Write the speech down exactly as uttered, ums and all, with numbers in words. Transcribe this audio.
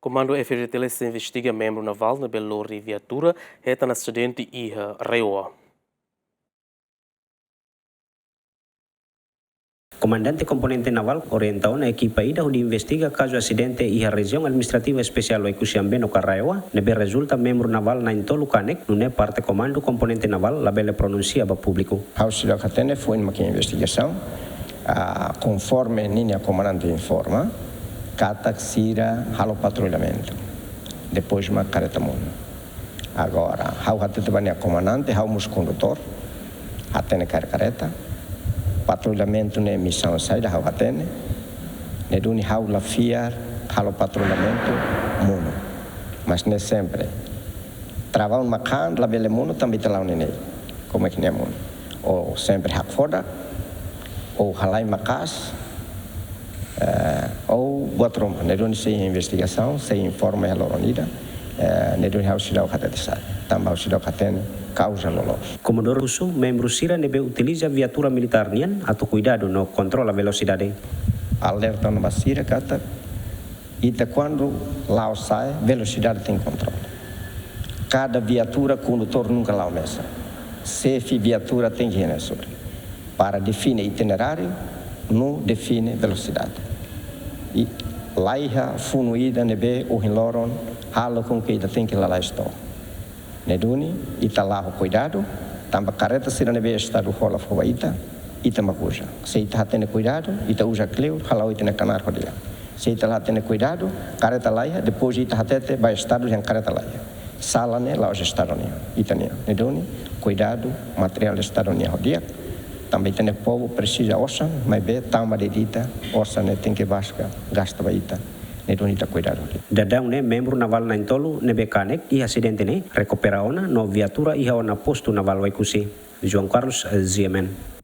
Komandu F-FDTL sei investiga membru navál ne'ebé lori viatura hetan asidente iha RAEOA. Komandante Komponente Navál orienta ona ekipa ida hodi investiga kazu asidente iha Rejiaun Administrativa Espesiál Oekusi Ambeno ka RAEOA, ne'ebé rezulta membru navál na'in-tolu kanek, nune'e parte Komandu Komponente Navál labele pronunsia ba públiku. Ha'u seidauk hatene foin mak iha investigasaun, ah, konforme ninia komandante informa, katak sira halo patrullamentu. Depois mak karreta monu. Agora, ha'u hatete ba nia komandante, ha'u mós kondutór, hatene kaer karreta, patrullamentu ne'e misaun saida ha'u hatene, ne'e duni ha'u la fiar halo patrullamentu monu. Mas ne'e sempre. Travaun mak han, labele monu, tanba ita la'o ne'e ne'e. Como é que nia monu? Ou sempre hakfodak, ou halai maka'as, eh, ou buat ruma. Ne'e duni sei investigasaun, sei informa iha loron ida, eh, ne'e duni ha'u seidauk hatete saida. Tanba ha'u seidauk hatene kauza loloos. Komodoro husu membru sira ne'ebé utiliza viatura militár nian atu kuidadu no kontrola velosidade. Alerta ona ba sira katak ita kuandu la'o sa'e, velosidade tenke kontrola. Kada viatura kondutór nunka la'o mesak. Xefe viatura tenke iha nia sorin para define itineráriu, no define velosidade. I laiha funu ida ne'ebé ohin loron halo com que ita tenke lalais to'o. Ne'e duni, ita la'o ho kuidadu, tanba karreta sira ne'ebé Estadu hola fó ba ita, ita mak uza. Se ita hatene kuidadu, ita uza kleur, hala'o ita-nia knaar ho di'ak. Se ita la hatene kuidadu, karreta laiha, depois ita hatete ba Estadu dehan karreta laiha. Sala ne'e la'ós Estadu nian, ita-nian. Ne'e duni, kuidadu, materiál Estadu nian ho di'ak. Tanba ita-nia povu presiza osan, maibé tama de'it ita, osan ne'e tenke baska, gasta ba ita. Ne'e duni ita kuidadu. Daudaun ne'e membru navál na'in-tolu ne'ebé kanek iha asidente ne'e rekupera ona no viatura iha ona postu navál Oekusi. João Carlos, GMN.